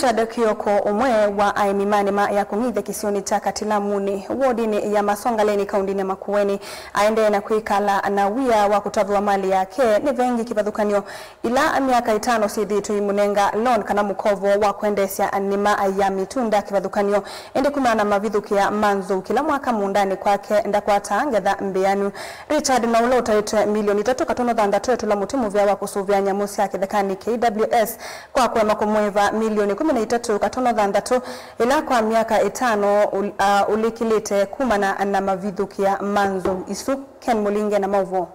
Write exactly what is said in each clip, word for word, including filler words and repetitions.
Richard Kioko, ũmwe wa aĩmi ma nĩma ya kũng'ithya kĩsionĩ kya Katilamunĩ, wodinĩ ya Masongaleni, kaũndĩnĩ ya Makueni, aendee na kwĩkala na wia wa kũtavĩwa malĩ yake nĩ vengi kĩvathũkany'o ila myaka ĩtano syĩthĩĩtwe imũnenga loan kana mũkovo wa kwendeesya nĩma ya mĩtunda kĩvathũkany'o. Ĩndĩ kumana na mavithũkĩa ma nzou kĩla mwaka mũũndanĩ kwake ndakwataa ngetha mbĩanu. Richard, na ũla ũtaĩtwe milioni itatũ katono thanthatũ etũla mũtĩ mũvea wa kũsũvĩa nyamũ sya kĩthekanĩ, K W S, kwa kũema kũmũĩva milioni ĩkũmi na itatũ katono thanthatũ ĩla kwa myaka ĩtano ũl-, a, ũlikĩlĩte kumana na mavithũkĩa ma nzou isu. Ken Mũlinge na maũvoo.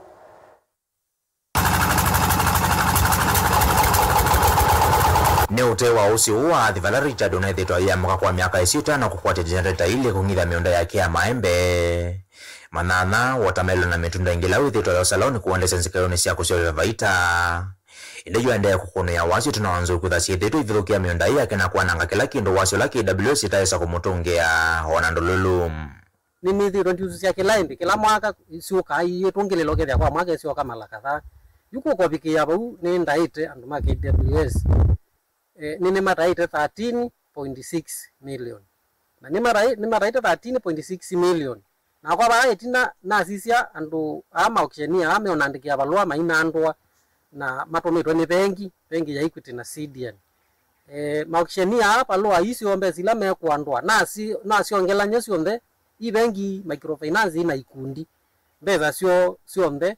Nĩ ũtee wa ũsĩ ũũ wa athi vala Richard ũnethĩtwe ayĩamũka kwa myaka ĩsu ĩtano kũkwatya jenereta ilĩ kũng'itha mĩũnda yake ya maembe, manyanya, watermelon na mĩtunda ĩngĩ ĩla wĩthĩtwe yosa loan kũendesya nzikaĩonĩ sya kũseũvya vaita. Ĩndĩ yu aendee kũkũnĩa wasyo ĩtina wa nzou kwĩtha syĩthĩtwe ivithũkĩa mĩũnda ĩĩ yake na kwananga kĩla kĩndũ wasyo ũla K W S ĩtaĩsa kũmũtũngĩa, o na ndũlũlũ. Nĩnĩthĩĩtwe ndiusũsya kĩla ĩndĩ, kĩla mwaka isyũkaa iitũngĩlĩlwa kĩthĩa kwa mwaka isyoka mala kadhaa. Yu kũkovikĩĩa vau nĩndaĩte andũ ma K W S, eh, nĩnĩmataĩte thirteen point six million. Na nĩmataĩ-, nĩmataĩte thirteen point six million. Nakwa vaa ĩtina nasisya andũ aa ma auctioneer aa meũnandĩkĩa valũa mainandũa na matũmĩtwe nĩ vengi, vengi ya Equity na C D N. Eh, ma auctioneer aa valũa ii syonthe sila mekũandũa nasi-, nasyongelany'a syonthe, i vengi, microfinance na ikundi, mbesa syoo syonthe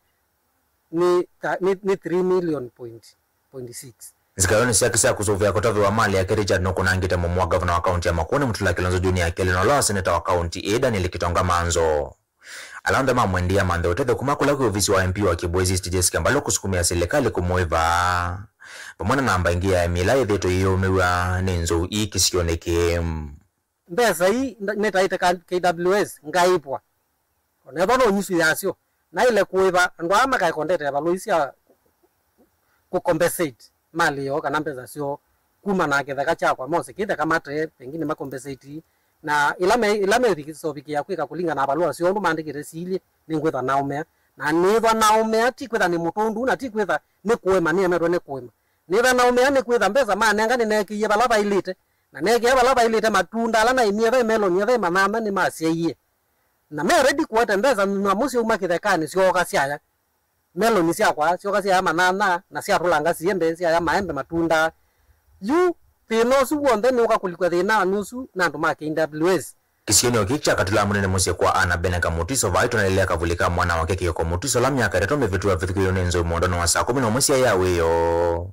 nĩ ta, nĩ, nĩ three million point, point six. Nzikaĩonĩ syake sya kũsũvĩa kũtavĩwa malĩ yake, Richard nũkũnangĩte mũmũ wa ngavana wa kaunti ya Makueni Mutula Kilonzo Junior Kelly na ũla wa seneta wa kaunti ĩĩ Daniel Kitonga Manzo. Ala onthe mamwendie amanthe ũtethyo kuma kũla kwĩ ovisi wa M P wa Kibwezi East Jessica Mbalũ kũsukumĩa silikalĩ kũmũĩva, vamwe na namba ĩngĩ ya aĩmi ĩla yĩthĩĩtwe ĩyĩũmĩw'a nĩ nzou ii kĩsionĩ kĩĩ. Mbesa ii nda-, nĩtaĩte ka-, K W S ngaĩvwa. O na ethwa no nyusu yasyo, naĩle kũĩva andũ aa makaekondete valũa ii sya kũcompensate malĩ yoo kana mbesa syoo kuma na kĩtheka kyakwa, mose kĩtheka mate, pengine macompensate, na ĩla me, ĩla meũvikĩsovikĩa kwĩka kũlingana na valũa syoo ũndũ maandĩkĩte siilye, nĩngwĩtha naũmĩa. Na nĩĩthwa naũmĩa ti kwĩtha nĩ mũtũndu, na ti kwĩtha nĩ kũĩma nĩemetwe nĩ kũĩma. Nĩĩtha naũmĩa nĩ kwĩtha mbesa manenga nĩneekĩie vala vaĩlĩte, na neekĩa vala vaĩlĩte matunda ala naĩmie, ve meloni, ve manyanya nĩmasyaie. Na me ready kũete mbesa nyamũ syauma kĩthekanĩ syooka syaya. Meloni syakwa syooka syaya manyanya, na syatũlanga siembe, syaya maembe matunda. Yu thĩna ũsu w'onthe nĩũka kũlikwa thĩna nũsu na andũ ma K W S. Kĩsionĩ o kĩĩ kya Katilamunĩ nĩ mũsyĩ kwa Anna Beneka Mutiso, vaa ĩtũnalĩlea kavuli ka mwana wake Kioko Mutiso, ũla myaka ĩtatũ mĩvĩtu avĩthũkĩiwe nĩ nzou mũondoonĩ wa saa kũmi na ũmwe sya ĩaaũ ĩyo.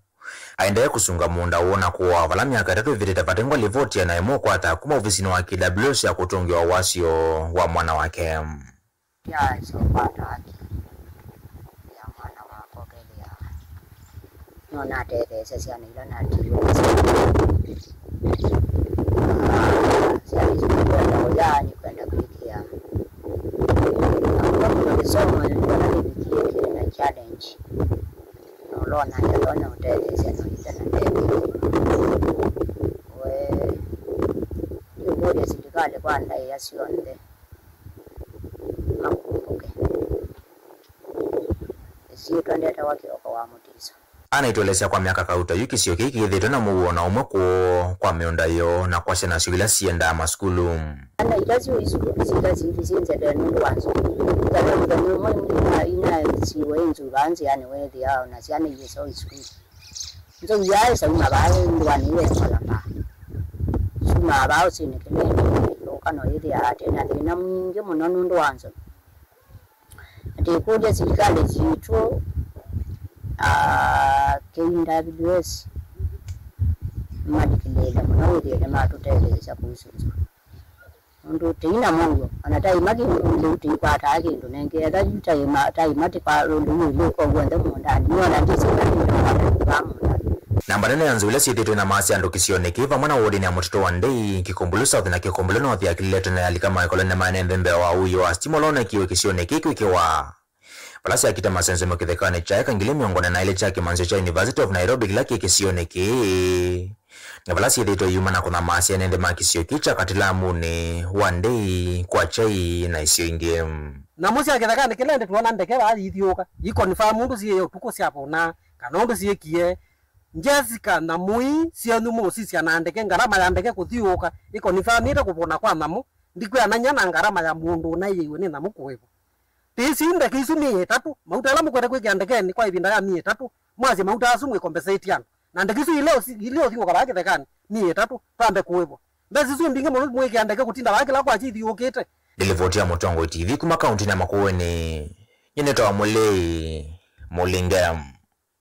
Aendee kũsunga mũũnda woo na kũũawa vala myaka ĩtatũ ĩvĩtĩte vate ngwa livoti ya naĩ mũũkwata kuma ovisinĩ wa K W S ya kũtũngĩwa wasyo wa mwana wake. Yaĩsa ũkwata haki ya mwana wakwa ũkethĩa nũnatetheesya syana ila natiiwe nasyo. Syana isu nikwenda ũya, nikwenda kwĩkĩa na mũno mũno kĩsomo, nĩkwona nĩvikie kĩna challenge. Nũlona ndatonya ũtetheesya no ĩtena ndethĩwe. We, nĩũkũlya silikalĩ kwa ndaĩa syonthe makumbũke. Ĩsyĩtwa ndetawa Kioko wa Mutiso. Anaitũelesya kwa myaka kauta yu kĩsio kĩĩ kĩthĩtwe na mũuo na ũmwe kwoo kwa mĩũnda yoo na kwa syana syoo ila siendaa masukulu. Ana ila syĩ sukulu syĩla syĩthi syĩ nzeve nũndũ wa nzou. Kana mũthenya ũmwe ina, inasiwe nzou vaa nzĩanĩ weethĩa o na syana iyĩsa o sukulu. Nzou yaĩ sauma vaa ndũanĩ ĩyo ĩkola mbaa. Sumaa vaa ũsĩnĩ kĩlĩndĩ, ũka no yĩthĩa atĩ na thĩna mwingĩ mũno nũndũ wa nzou. Ndĩkũlya silikalĩ sitũ, aa, K W S, malikĩlĩĩle mũno wĩthĩe nĩmatũtetheesya kũusũnzwa. Nũndũ tĩina mũuo, ona taima kĩndũ lĩu tĩikwataa kĩndũ nengĩ, etha yu taima, taima tĩkwa lĩu ĩlĩko w'onthe mũũndanĩ, nĩona ndĩsĩ kana nĩkwata kũvaa mũũndanĩ. Namba nene ya nzou ila syĩthĩĩtwe na maasya andũ kĩsionĩ kĩĩ vamwe na wodinĩ ya Mũtitũ wa Ndei, Kĩkũmbũlũ South na Kĩkũmbũlũ North yakĩlile tene na yalika maekolo nĩmaene nthĩ mbee wa ũio wa sitima ũla ũneekiwe kĩsionĩ kĩĩ kwĩkĩwa. Vala syakite masenzemyo kĩthekanĩ kya eka ngili mĩongo ĩna na ilĩ kya kĩmanzĩo kya University of Nairobi kĩla kĩ kĩsionĩ kĩĩ, na vala syĩthĩĩtwe iyuma na kũthamaasya ene nthĩ ma kĩsio kĩĩ kya Katilamunĩ wa Ndei, kwa Chai na isio ingĩ. Nyamũ sya kĩthekanĩ kĩla ĩndĩ twona ndeke vaa yithiũũka, ikonifaa mũndũ syĩ ũtukũ syavũnaa, kana ũndũ syĩkie, Jessica, nyamũ ii syenyu mũsisya na ndeke, ngarama ya ndeke kũthiũũka ĩkonifamĩte kũvũna kwa nyamũ, ndikwĩanany'a na ngarama ya mũndũ ũnaĩĩiwe nĩ nyamũ kũĩvwa. Tĩĩsĩ ndeke isu myei ĩtatũ, mauta ala mũkwete kwĩkĩa ndekenĩ kwa ĩvinda ya myei ĩtatũ, mwasye mauta asu mwĩkombeseti andũ. Na ndeke isu ile ũsi-, ile ũthiũũka vaa kĩthekanĩ myei ĩtatũ, twambe kũĩvwa. Mbesa isu mbingĩ mũno mwĩkĩa ndeke kũtinda vaa kĩla kwakya ithiũũkĩte. Nĩ livoti ya Mũtongoi T V kuma kauntinĩ ya Makueni, nyie nĩtawa Mũlei Mũlinge.